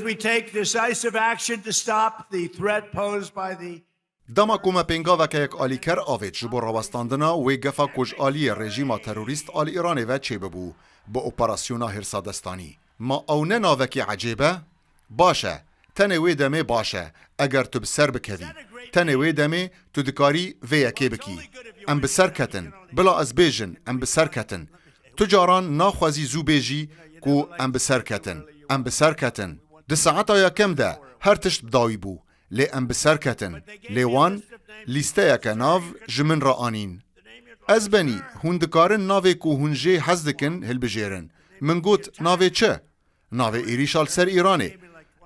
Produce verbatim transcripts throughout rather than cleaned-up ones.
We take decisive action to stop the threat posed by the Dema ku me pêngaveke yek alîker avêt ji bo rawestandina wê gefa ku ji aliyê rejîma terorîst a li Îranê ve çêbibû, bi operasyona hêrsa destanî. Ma ew ne navekî ecêb e? Baş e. Tenê wê demê baş e, eger tu bi ser bikevî. Tenê wê demê tu dikarî vê yekê bikî. Em bi ser ketin. Bila ez bêjin, em bi ser ketin. Tu caran naxwazî zû bêjî ku em bi ser ketin. Em bi ser ketin. Di saeta yekem de her tişt bi dawî bû. Lê em bi ser ketin. Lê wan lîsteyeke nav ji min re anîn. Ez benî, hûn dikarin navê ku hûn jê hez dikin hilbijêrin. Min got, navê çi? Navê êrîşa li ser Îranê.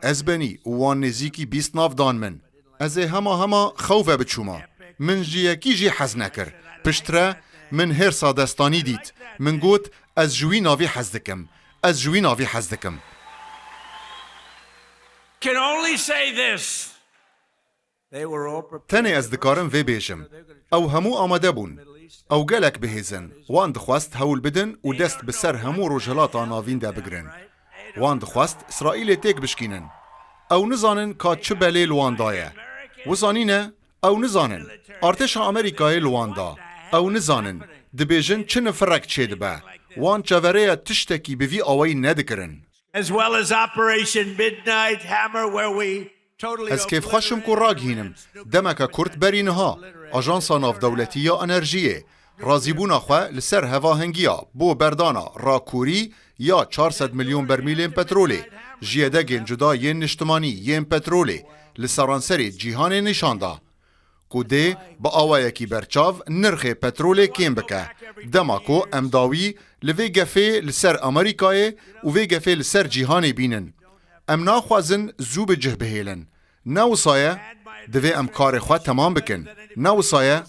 Ez benî û wan nêzîkî bîst nav dan min. Ez ê hema hema xew vebiçûma. Min ji yekî jî hez nekir. Piştre min hêrsa destanî dît. Min got, ez ji wî navî hez dikim. Ez ji wî navî hez dikim. Can only say this. They were all prepared. Tenê ez dikarim vê bêjim. Ew hemû amade bûn. Ew gelek bihêz in. Wan dixwest hewl bidin û dest bi ser hemû Rojhilata Navîn de bigrin. Wan dixwest Îsraîlê têk bişkînin. Ew nizanin ka çi belê li wan daye. Wisa nîne, ew nizanin. Artêşa Amerîkayê li wan da. Ew nizanin. Dibêjin çi nifirek çêdibe. Wan çeverêya tiştekî bi vî awayî nedikirin. As well as Operation Midnight Hammer, where we totally Ez kêfxweş im ku ragihînim, demeke kurt berî niha, Ajansa Navdewletî ya Enerjiyê razîbûna xwe li ser hevahengiya bo berdana rakûrî ya çar sed milyon bermîlên petrolê ji yedegên cuda yên niştimanî yên petrolê li seranserê cîhanê nîşan da. Ku dê bi awayekî berçav nirxê petrolê kêm bike, dema ku em dawî li vê gefê li ser Amerîkayê û vê gefê li ser cîhanê bînin. Em naxwazin zû bi cih bihêlin. Ne wisa ye, divê em karê xwe temam bikin. Ne wisa ye,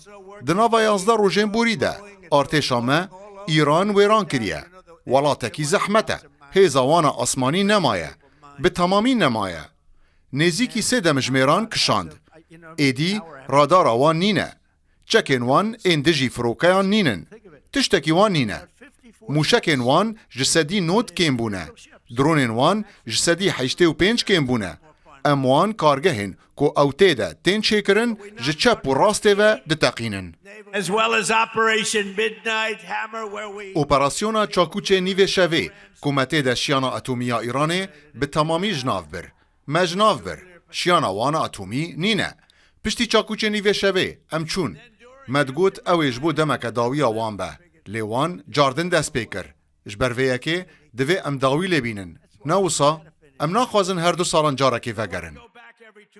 di nava yazdeh rojên borî de artêşa me Îran wêran kiriye. Welatekî zehmet e. Hêza wan a asmanî nemaye. Bi temamî nemaye. Nêzîkî sê demjimêran kişand. Êdî radara wan nîne. Çekên wan ên dijî firokeyan nînin. Tiştekî wan nîne. Mûşekên wan ji sedî nod kêm bûne. Dronên wan ji sedî heştê û pênc kêm bûne. Em wan kargehên ku ew tê de tên çêkirin ji çep û rastê ve diteqînin. As well as Operation Midnight Hammer, where we Operasyona Çakûçê Nîvê Şevê ku me tê de şiyana atomî ya Îranê bi temamî ji nav bir. Me ji nav bir. Şiyana wan a atomî nîne. Piştî Çakûçê Nîvê Şevê em çûn. Me digot ew ê ji bo demeke dawiya wan be. Lê wan cardin dest pê kir. Ji ber vê yekê divê em dawî lê bînin. Ne wisa? Em naxwazin her du salan carekê vegerin.